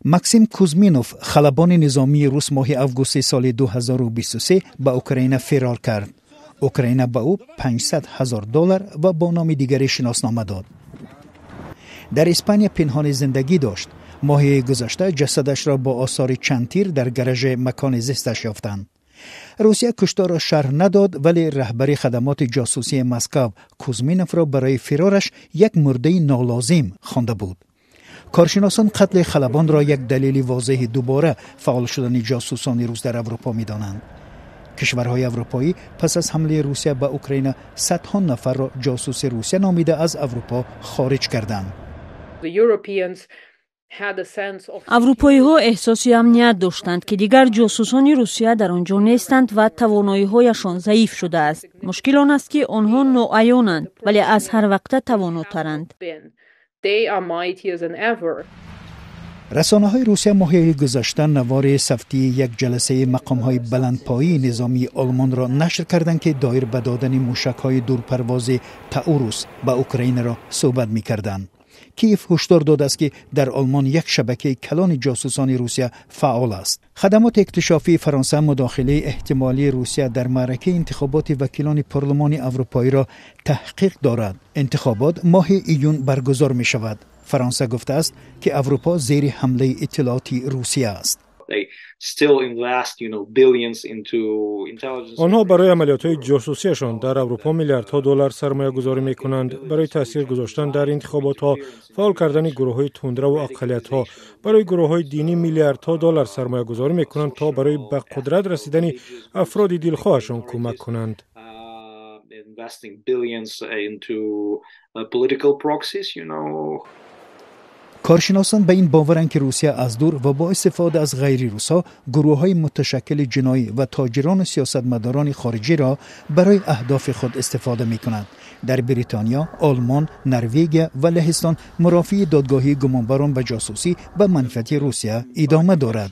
Максим Кузминов, халабони низомии рус, моҳи августи соли 2023 ба Украина фирор кард. Украина ба ӯ 500 ҳазор доллар ва бо номи дигаре шиноснома дод. Дар Испания пинҳони зиндагӣ дошт. Моҳи гузашта ҷасадашро бо осори чанд тир дар гаражи макони зисташ ёфтанд. Русия кушторро шарҳ надод, вале раҳбари хадамоти ҷосусии Москав Кузминовро барои фирораш як мурдаи нолозим хонда буд. Коршиносон қатли халабонро як далели возеҳи дубора фаъол шудани ҷосусони рус дар Аврупо медонанд. Кишварҳои аврупоӣ пас аз ҳамлаи Русия ба Украина садҳо нафарро ҷосуси Русия номида, аз Аврупо хориҷ карданд. Аврупоиҳо эҳсоси амният доштанд, ки дигар ҷосусони Русия дар он ҷо нестанд ва тавоноиҳояшон заиф шудааст. Мушкил он аст, ки онҳо ноаёнанд, вале аз ҳар вақта тавонотаранд. Расонаҳои Русия моҳи гузашта навори савтии як ҷаласаи мақомҳои баландпоии низомии Олмонро нашр карданд, ки доир ба додани мушакҳои дурпарвози Таурус ба Украинаро суҳбат мекарданд. Киев ҳушдор додааст, ки дар Олмон як шабакаи калони ҷосусони Русия фаъол аст. Хадамоти иктишофии Фаронса мудохилаи эҳтимолии Русия дар маъракаи интихоботи вакилони Парлумони Аврупоиро таҳқиқ дорад. Интихобот моҳи июн баргузор мешавад. Фаронса гуфтааст, ки Аврупо зери ҳамлаи иттилоотии Русия аст. Онҳо барои амалиётҳои ҷосусиашон дар Аврупо миллиардҳо доллар сармоягузорӣ мекунанд, барои таъсир гузоштан дар интихоботҳо, фаъол кардани гурӯҳҳои тундраву ақаллиятҳо, барои гурӯҳҳои динӣ миллиардҳо доллар сармоягузорӣ мекунанд, то барои ба қудрат расидани афроди дилхоҳашон кӯмак кунанд. Коршиносон ба ин боваранд, ки Русия аз дур ва бо истифода аз ғайрирусҳо гурӯҳҳои муташаккили ҷиноӣ ва тоҷирону сиёсатмадорони хориҷиро барои аҳдофи худ истифода мекунад. Дар Бритониё, Олмон, Норвегия ва Лаҳистон мурофиаи додгоҳии гумонбарон ба ҷосусӣ ба манфиати Русия идома дорад.